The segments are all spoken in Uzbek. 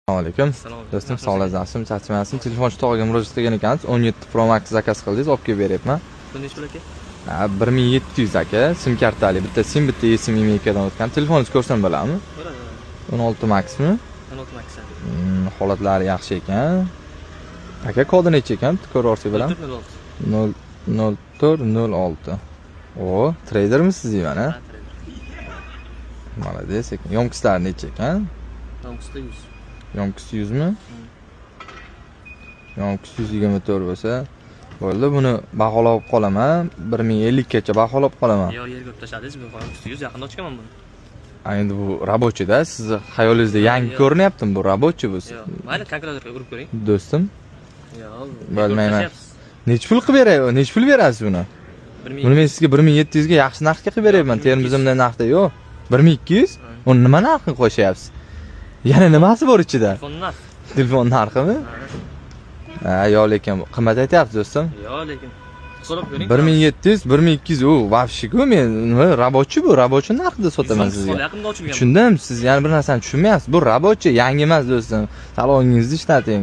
Assalomu alaykum. Assalomu alaykum. Do'stim, sog'ligingiz yaxshimi, charchamayapsizmi? Telefonchi tog'aga murojaat qilgan ekansiz. 17 Pro Max zakaz qildingiz, olib kelib beryapman. Bu nechi pul aka? Ha, 1700 aka, sim kartali, bitta sim, bitta eSIM IMEI'dan o'tgan. Telefoningizni ko'rsam bo'ladimi? Bo'ladi. 16 Maxmi? 16 Max. Holatlari yaxshi ekan. Aka, kodi necha ekan? Ko'rib olsak bo'ladimi? 406. 00406. O, treydermisiz deyman, ha? Ha, treyder. Молодец ekan. Yonkislar necha ekan? Yonkisda 100. Yonkisi 100 mi? Yonkisi 124 bo'lsa, bo'ldi. Buni baholab qolaman. 1050 gacha baholab qolaman. Yo, yerga urib tashladingiz, bu yonkisda 100 yaqinda ochganman buni. A, endi bu рабочий-da, sizni xayolingizda yangi Yo'q. ko'rinyaptimi bu рабочий bu? Yo'q, mayli, kalkulyatorga urib ko'ring. Do'stim, Yo'q. Bilmayman. Necha pul qilib beray? Necha pul berasiz buni? Buni men sizga 1700 ga yaxshi narxga qilib beryapman. Termizimda narxda yo'q. 1200? Uni nima narxini qo'shyapsiz? Yana nimasi bor ichida? Telefon narx. Telefon narximi? Ha, yo'q, lekin qimmat aytyapsiz, do'stim. Yo'q, lekin hisoblab ko'ring. 1700, 1200 u вообще-ku men nima рабочий bu, рабочий narxida sotaman sizga. Yaqinda ochilgan. Tushundim, siz yana bir narsani tushunmayapsiz. Bu рабочий, yangi emas, do'stim. Saloningizni ishlating.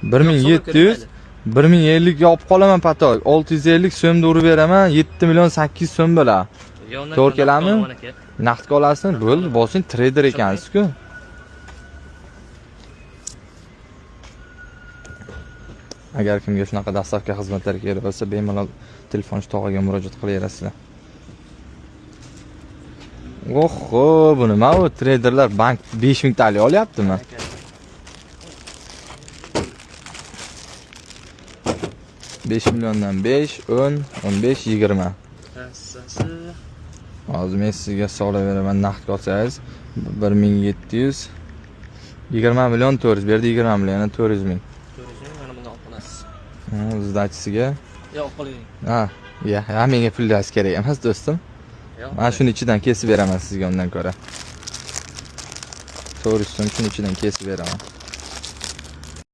1700, 1050 ga olib qolaman patok. 650 so'mda urib beraman, 7 million 800 so'm bo'ladi. To'g'ri keladimi? Naqdga olasizmi? Bo'ldi, bosing, treyder ekansiz-ku. Agar kimga shunaqa dastlabki xizmatlar kerak bo'lsa, bemalol telefonchi tog'aga murojaat qilaverasizlar. Oho, bu nima bu? Treyderlar bank 5000 talik olyaptimi? 5 milliondan 5, 10, 15, 20. Hozir men sizga hisoblab beraman, naqdga olsangiz 1700 20 million 400 bu yerda 20 million, yana 400 ming. 400 ming, mana bundan olib qolasiz. Ha, сдача siga. Yo'q, olib qolavering. Ha, ya, ha, menga pul kerak emas, do'stim. Yo'q. Mana shuni ichidan kesib beraman sizga undan ko'ra. 400 so'm shuni ichidan kesib beraman.